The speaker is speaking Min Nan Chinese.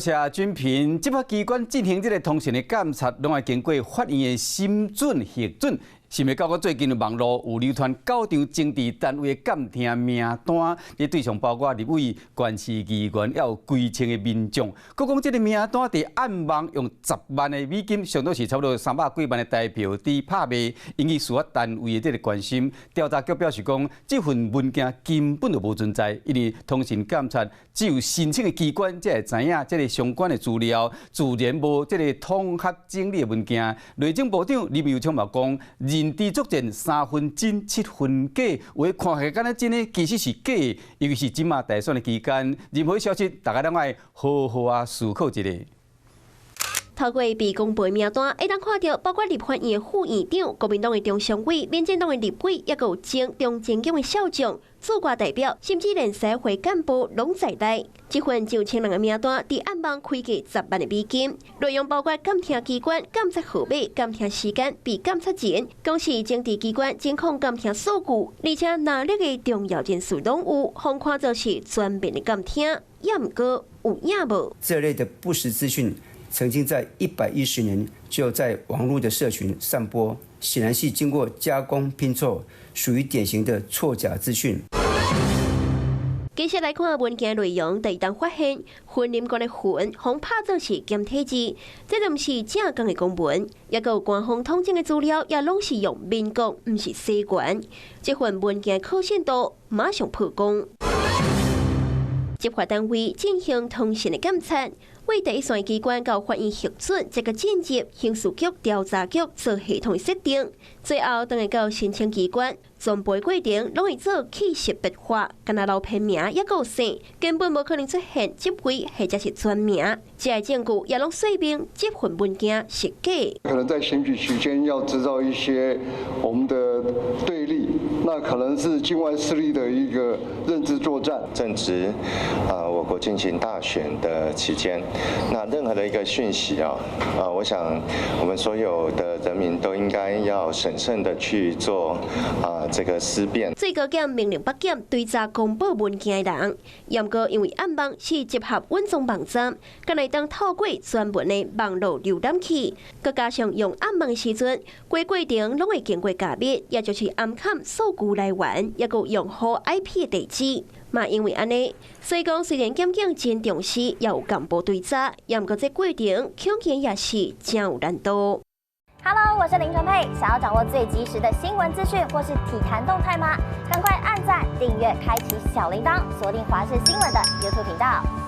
謝軍平，執法機關進行這个通訊的監察，攏愛經過法院的審准核准。想袂到閣最近網路有流傳九張政治單位的監聽名單，這對象包括立委、縣市議員，還有規千的民眾。閣講這个名單佇暗網用10萬的美金，相當是差不多300幾萬的台票，佇拍賣，引起司法單位的這个關心。調查局表示講，這份文件根本就無存在，因為通訊監察只有申請的機關才會知影這个相關的資料，自然無這个統合整理的文件。內政部長林右昌嘛講，認知作戰三分真七分假，有的看起來敢若真的，其實是假的。尤其是這馬大選的期間，任何消息大家攏愛好好仔思考一下。透過被公布的名單，會當看著包括立法院的副院長、國民黨的中常委、民進黨的立委，抑閣有前中正警的少將、駐外代表，甚至連社會幹部攏在內。這份上千人的名單，佇暗網開價10萬的美金，內容包括監聽機關、監察號碼、監聽時間、被監察人，講是政治機關監控監聽數據，而且能力的重要人士攏有，予看做是全面的監聽，抑毋過有影無？這類的不實資訊曾經在110年就在網絡的社群散播，顯然是經過加工拼湊，屬於典型的錯假資訊。接下來看文件內容，就會當發現雲林縣的雲，予拍做是簡體字，這就毋是正港的公文，抑閣有官方統整的資料，也攏是用民國，毋是西元。這份文件可信度馬上曝光。執法單位進行通訊的監察，為第一線機關到法院核准，這個進入刑事局調查局做系統的設定，最後轉會到申請機關，全部過程攏會做去識別化，干焦留編名抑閣有姓，根本無可能出現職位或者是專名。這个證據也攏說明這份文件是假。可能在選舉期間要製造一些我們的對立，那可能是境外勢力的一個認知作戰。正值我國進行大選的期間，那任何的一個訊息啊，我想我們所有的人民都應該要審慎的去做這個思辨。最高檢命令北檢追查公布文件的人，毋過因為暗網是集合穩蹤網站，敢會當透過專門的網路瀏覽器，閣加上用暗網的時陣，規過程攏會經過加密，也就是暗崁數據來源，抑閣有用戶 IP 的地址。嘛，因為按呢，所以講雖然檢警真重視，也有共部追查，毋過這過程恐驚也是真有難度。 Hello，我是林純佩，想要掌握最及時的新聞資訊或是體壇動態嗎？趕快按讚、訂閱、開啟小鈴鐺，鎖定華視新聞的 YouTube 頻道。